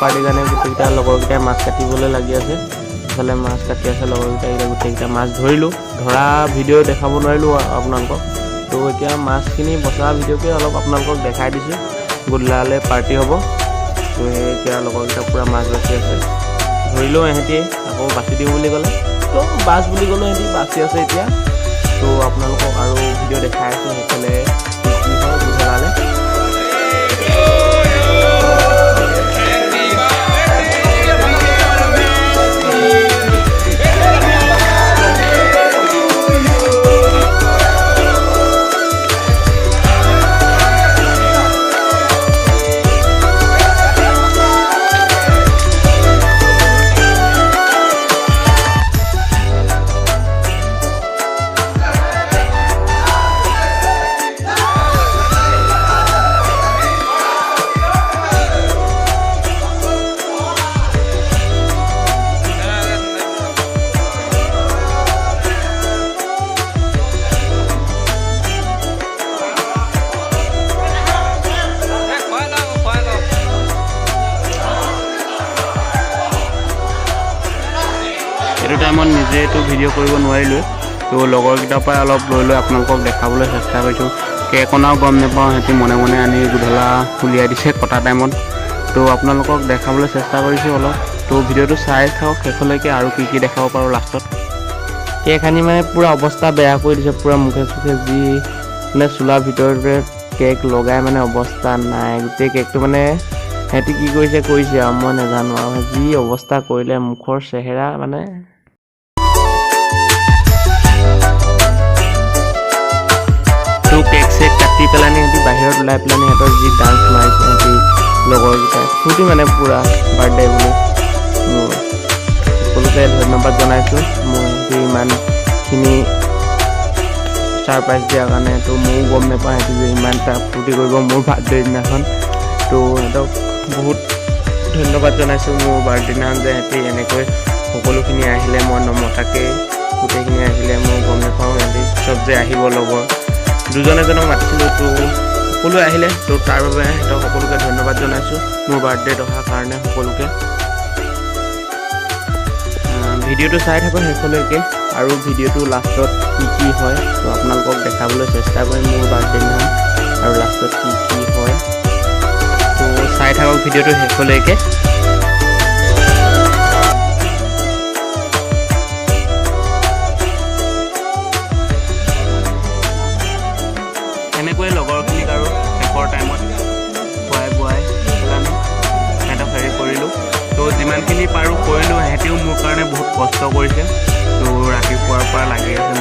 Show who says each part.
Speaker 1: পাৰ্টিৰ কাৰণে গোটেইকেইটা লগৰকেইটাই মাছ কাটিবলৈ লাগি আছে। ইফালে মাছ কাটি আছে লগৰকেইটাই। এতিয়া গোটেইকেইটা মাছ ধৰিলোঁ, ধৰা ভিডিঅ' দেখাব নোৱাৰিলোঁ আপোনালোকক। তো এতিয়া মাছখিনি বচা ভিডিঅ'কে অলপ আপোনালোকক দেখাই দিছোঁ। গধূলালৈ পাৰ্টি হ'ব। তো সেই এতিয়া লগৰকেইটা পূৰা মাছ বাচি আছে। ধৰিলেও ইহঁতি আকৌ বাচি দিওঁ বুলি ক'লে, তো বাছ বুলি ক'লেও সিহঁতি বাচি আছে এতিয়া। তো আপোনালোকক আৰু ভিডিঅ' দেখাই আছোঁ সেইফালে কি কি হয় গধূলালৈ।
Speaker 2: খুৱাই লওঁ, খুৱাই লওঁ।
Speaker 1: এইটো টাইমত নিজেতো ভিডিঅ' কৰিব নোৱাৰিলোৱে, তো লগৰকেইটাৰ পৰাই অলপ লৈ লৈ আপোনালোকক দেখাবলৈ চেষ্টা কৰিছোঁ। কেক অনাও গম নাপাওঁ, সিহঁতি মনে মনে আনি গধূলা উলিয়াই দিছে কটা টাইমত। তো আপোনালোকক দেখাবলৈ চেষ্টা কৰিছোঁ অলপ। তো ভিডিঅ'টো চাই থাকক শেষলৈকে, আৰু কি কি দেখাব পাৰোঁ লাষ্টত। কেক আনি মানে পূৰা অৱস্থা বেয়া কৰি দিছে, পূৰা মুখে চুখে যি মানে চোলাৰ ভিতৰতে কেক লগাই মানে অৱস্থা নাই। গোটেই কেকটো মানে সিহঁতি কি কৰিছে কৰিছে আৰু মই নাজানো আৰু, যি অৱস্থা কৰিলে মুখৰ চেহেৰা মানে। তো কেক চেক কাটি পেলানি সিহঁতি বাহিৰত ওলাই পেলানি সিহঁতৰ যি ডান্স মাৰিছে সিহঁতি লগৰকেইটাই, ফূৰ্তি মানে পূৰা বাৰ্থডে বুলি। মোৰ সকলোকে ধন্যবাদ জনাইছোঁ মোৰ সিহঁতি ইমানখিনি ছাৰপ্ৰাইজ দিয়াৰ কাৰণে। তো ময়ো গম নাপাওঁ সিহঁতি যে ইমান এটা ফূৰ্তি কৰিব মোৰ বাৰ্থডে দিনাখন। তো সিহঁতক বহুত ধন্যবাদ জনাইছোঁ মোৰ বাৰ্থডে দিনাখন যে সিহঁতি এনেকৈ সকলোখিনি আহিলে, মই নমতাকেই গোটেইখিনি আহিলে। মই গম নাপাওঁ সিহঁতি চব যে আহিব। লগৰ দুজন এজনক মাতিছিলোঁ, তো সকলোৱে আহিলে। তো তাৰ বাবে সিহঁতক সকলোকে ধন্যবাদ জনাইছোঁ মোৰ বাৰ্থডেত অহাৰ কাৰণে সকলোকে। ভিডিঅ'টো চাই থাকক শেষলৈকে আৰু ভিডিঅ'টো লাষ্টত কি কি হয় তো আপোনালোকক দেখাবলৈ চেষ্টা কৰিম মোৰ বাৰ্থডে দিনাখন আৰু লাষ্টত কি কি হয়। তো চাই থাকক ভিডিঅ'টো শেষলৈকে। এনেকৈয়ে লগৰখিনিক আৰু শেষৰ টাইমত খুৱাই বোৱাই পেলানি সিহঁতক হেৰি কৰিলোঁ। তো যিমানখিনি পাৰোঁ কৰিলোঁ। সিহঁতিও মোৰ কাৰণে বহুত কষ্ট কৰিছে। তো ৰাতিপুৱাৰ পৰা লাগি আছে।